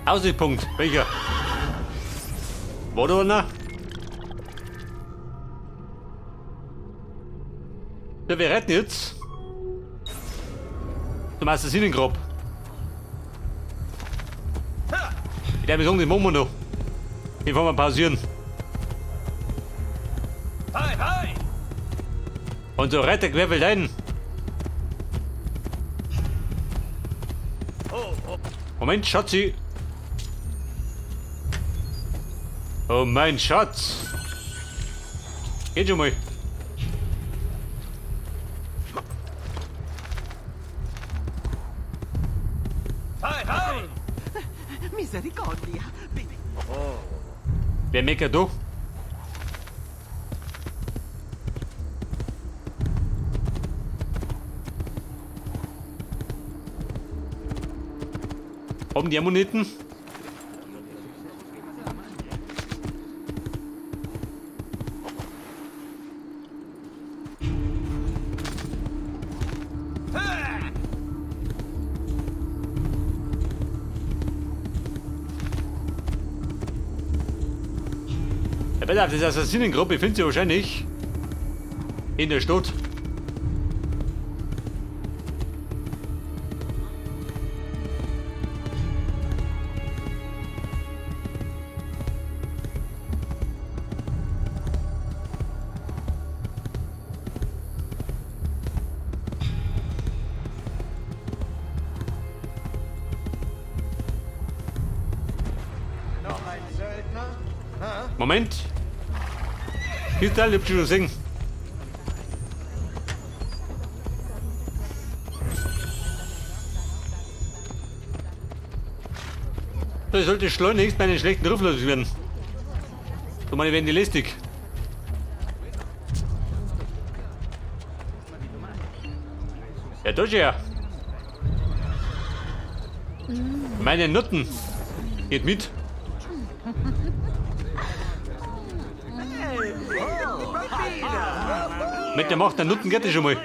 Aussichtspunkt. Welcher? Wo da einer? Ja, wir retten jetzt zum Assassinengrab. Ich darf mir sagen, den machen wir noch. Den wollen wir pausieren. Und so Retter querfeld ein. Moment, Schatzi. Oh mein Schatz. Geht schon mal. Misericordia. Wer meckert da? Haben die Ammoniten? Ja, pass auf, das Assassinengruppe findet sie wahrscheinlich in der Stadt. Moment. Hier ist ich hab schon gesehen. So, ich sollte schleunigst meinen schlechten Ruf loswerden. So, meine werden die lästig. Ja, da schon. Meine Nutten. Geht mit. Mit der Macht der Nutten geht das schon mal.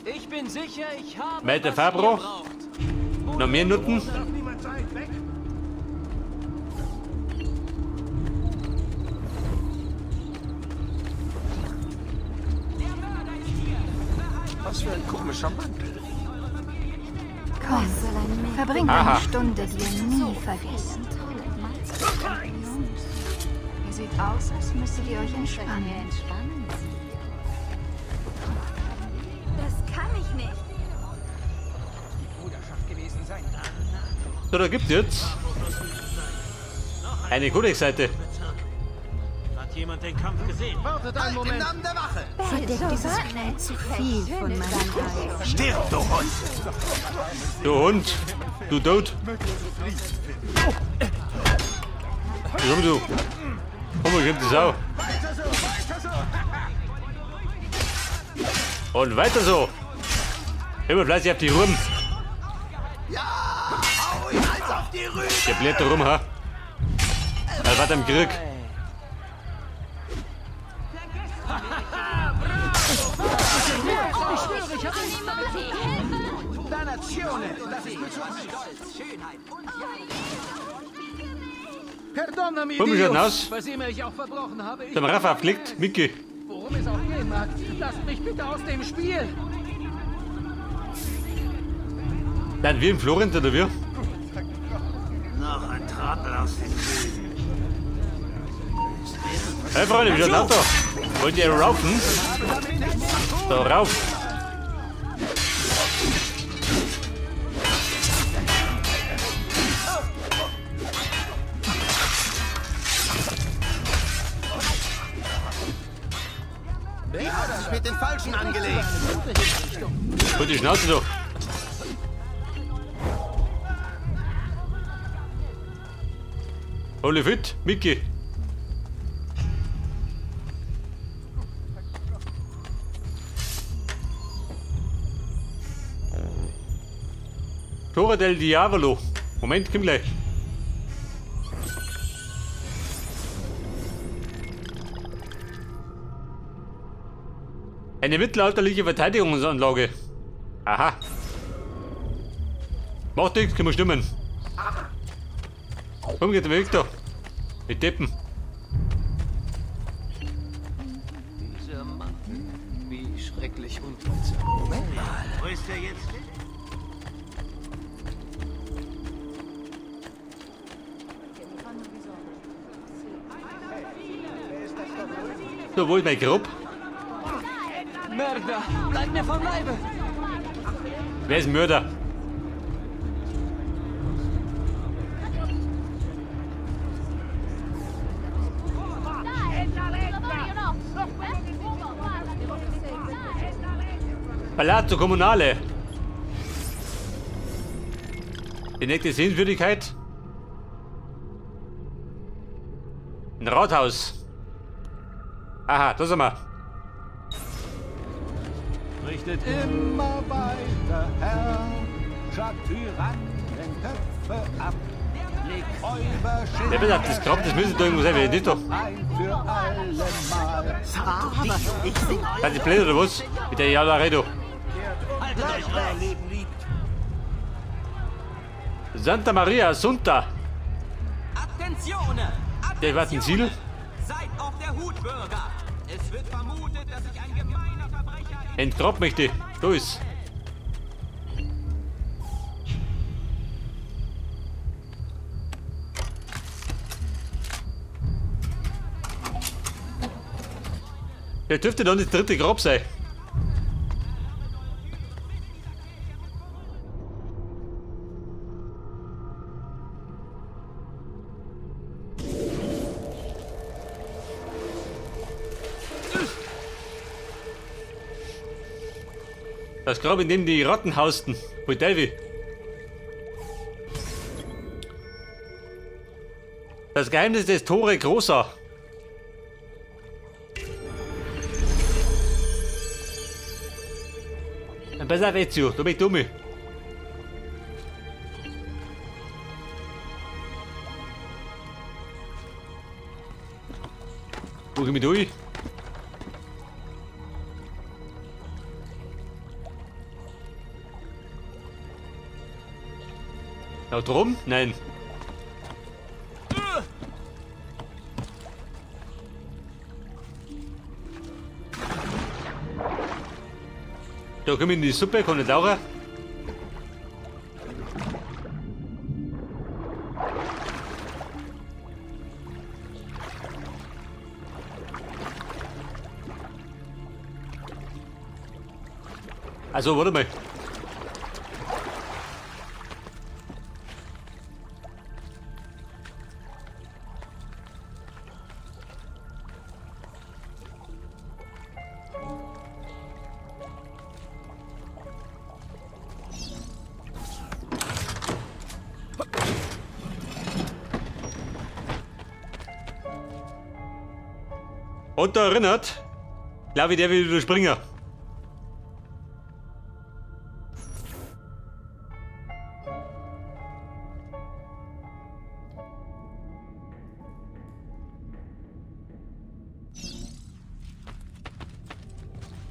Ich bin sicher, ich habe. Weiter Fabro. Noch mehr Nutten. Was für ein komischer Mantel. Komm, verbringt eine Stunde, die ihr nie vergesst. Ihr seht aus, als müsstet ihr euch entspannen. Das kann ich nicht. So, da gibt's jetzt eine Codex-Seite. Hat jemand den Kampf gesehen? Wartet einen Moment. Im Namen der Wache. Verdeckt dieses Kleid zu viel von meinem Geist. Stirb, du Hund! Du Hund! Du Tod! Komm du! Komm, ich hab die Sau! Und weiter so! Immer fleißig auf die Rum! Ja! Hau ihn als auf die Rübe! Der blättert rum, ha? Er war am Krieg. Komm schon raus. Was immer ich auch verbrochen habe, ich Dem Raff aufgelegt, Mickey. Worum es auch gehen mag, lasst mich bitte aus dem Spiel. Dann wir in Florenz oder wir? Noch ein Trottel aus dem Süden. Hey Freunde, wie schaut's aus da? Wollt ihr raufen? So, rauf! Die hat sich mit den Falschen angelegt. Gut, die Schnauze doch. Holy fit, Mickey. Torre del Diavolo. Moment, komm gleich. Eine mittelalterliche Verteidigungsanlage. Aha. Macht nichts, können wir stimmen. Komm, geht der Weg da. Mit Deppen. Dieser Mann, wie schrecklich unpleasant. Moment mal. Wo ist der jetzt hin? So, wo ist mein Grab? Mörder, bleib mir vom Leibe! Wer ist Mörder? Palazzo Comunale. Die nächste Sehenswürdigkeit. Ein Rathaus. Aha, da sind wir. Richtet immer weiter, Herr. Schlagt Tyrannenköpfe ab. Legt Räuber, Ja, das Grab, das müssen da irgendwo sein, wenn ich nicht da. Ein für alle Mal. Seid ihr blöd oder was? Mit der Jalaredo. Haltet euch euer Leben liebt. Santa Maria Assunta. Attenzione! Der war ein Ziel. Seid auf der Hut, Bürger! Es wird vermutet, dass sich ein gemeiner Verbrecher in Entgrab möchte. Da ist. Der dürfte dann das dritte Grab sein. Das Grab, in dem die Ratten hausten. Wo Delvi. Das Geheimnis des Tore Großer. Pass auf, Ezio, du bist dumm. Wo komm ich durch? Na drum? Nein. Da komm ich in die Suppe, kann nicht tauchen. Also, warte mal. Und da erinnert, glaube ich, der will wieder springen.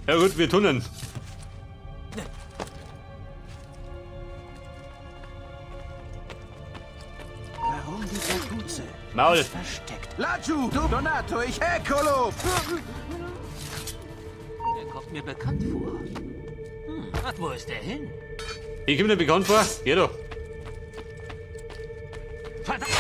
Ja gut, wir tunneln. Warum die Kapuze? Maul. Ist versteckt. Laggiù, du Donato, ich eccolo! Der kommt mir bekannt vor. Hm, wo ist der hin? Ich komme mir bekannt vor. Geh doch. Verdammt!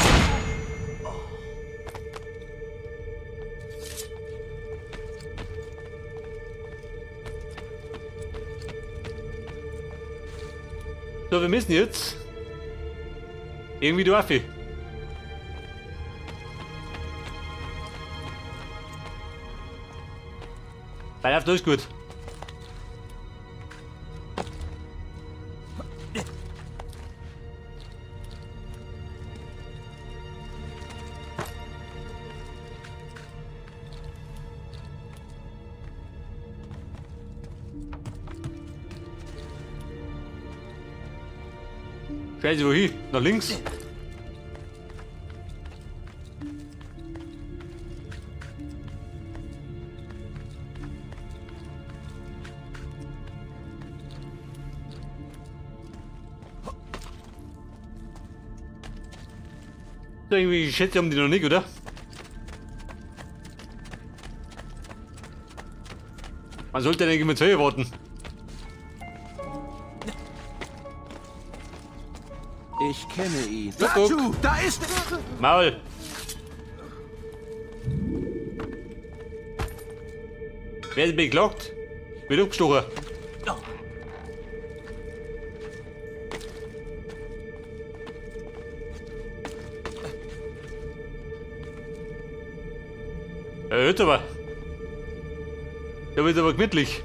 So, wir müssen jetzt irgendwie durch. Weil auf, ist gut. Scheiße, wohin? Nach links? So, irgendwie Schätze haben die noch nicht, oder? Man sollte eigentlich mit zwei warten. Ich kenne ihn. Guck. Da ist er! Maul! Wer ist beklagt? Wird abgestochen. Ja, hört aber. Der wird aber gemütlich.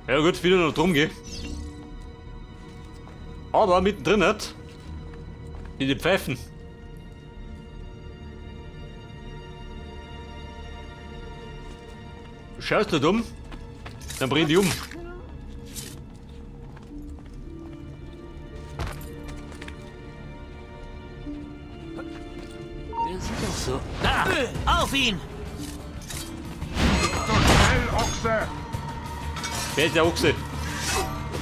Ja gut, wieder noch drum geh. Aber mittendrin hat die Pfeifen. Du schaust nicht um, dann bring die um. Der sieht doch so. Da! Auf ihn! So schnell, Ochse! Wer ist der Ochse?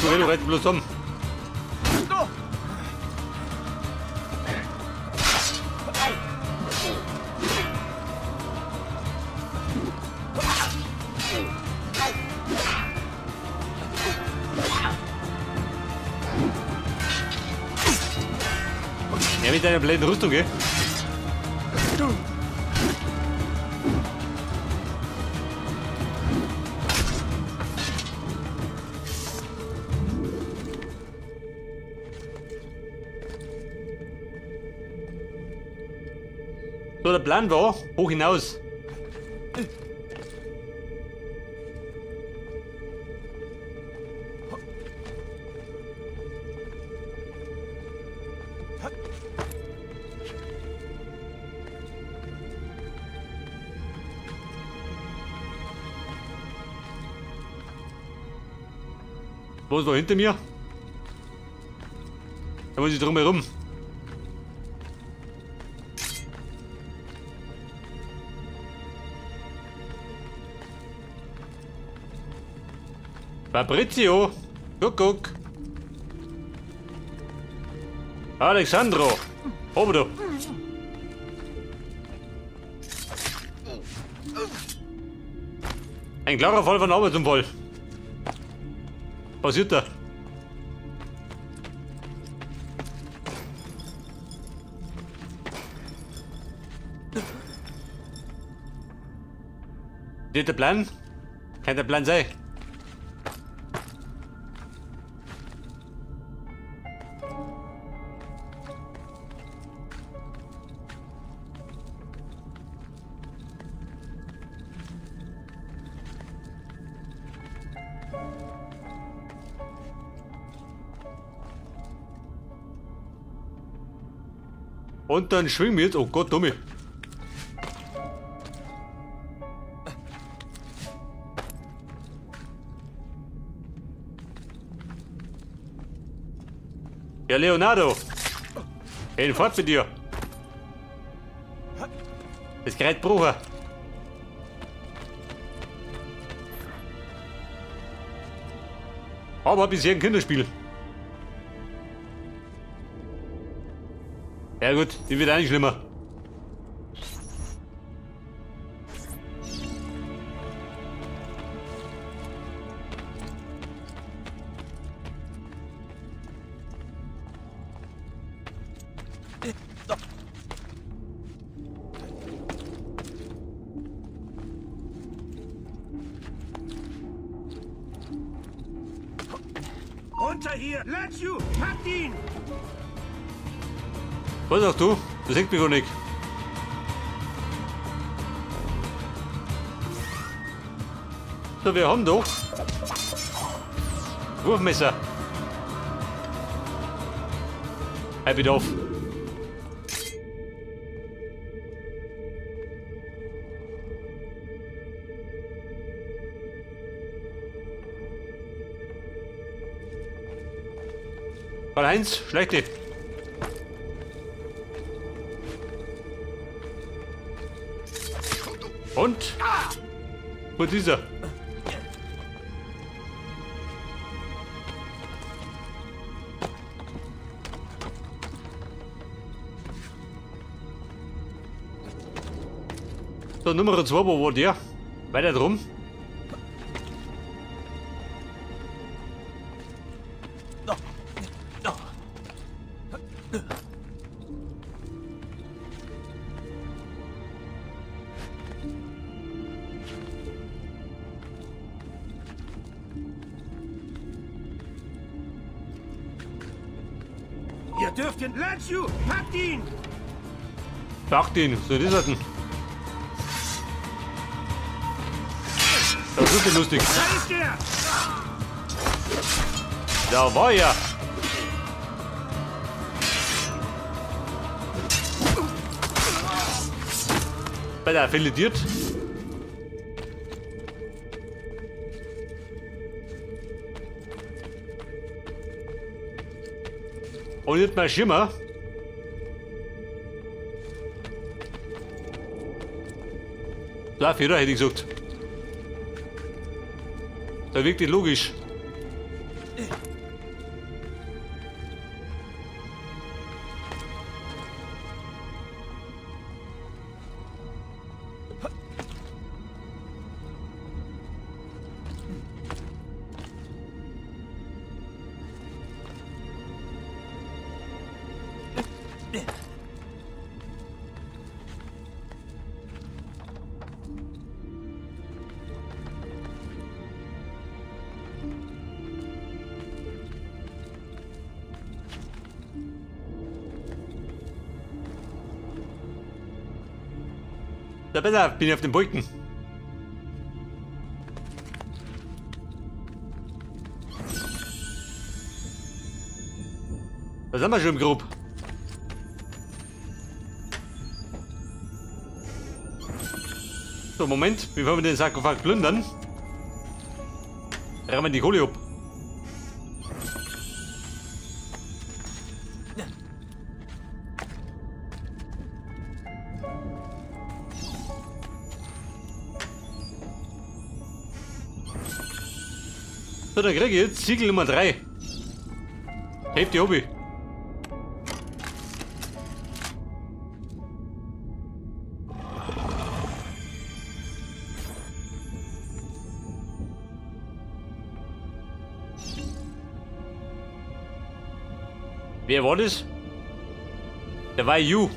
Du rennt bloß um. Ja, mit deiner blöden Rüstung, gell? So, der Plan war, hoch hinaus. Was war hinter mir? Da muss ich drum herum. Fabrizio! Guck, guck! Alexandro! Oben da! Ein klarer Fall von Arbeitsunfall. Passiert da? Nicht der Plan? Kann der Plan sein? Und dann schwingen wir jetzt. Oh Gott, Dummi. Ja, Leonardo. Hey, fort mit dir. Das gerät Brucher. Aber bisher ein Kinderspiel. Ja gut, die wird auch nicht schlimmer. Runter hier! Let's you! Packt ihn! Was sagst du? Das sieht mich gar nicht. So, wir haben doch Wurfmesser. Hey, bitte auf. Karl-Heinz, schlechte. Und? Wo ist dieser? So, Nummer 2, wo war der? Weiter drum. Ihr dürft ihn. Ladschu, packt ihn! Packt ihn, so ist das denn. Das ist ja lustig. Da ist er! Da war er! Bei der filetiert. Und jetzt mal Schimmer. Da, Feder hätte ich gesagt. Da wirkt die logisch. Da besser bin ich auf den Brücken. Da sind wir schon im Grub. So, Moment, bevor wir den Sarkophag plündern, rammen die Kohle ab. So, dann krieg ich jetzt Siegel Nummer 3. Heftig Hobby. Wer war das? Der war You.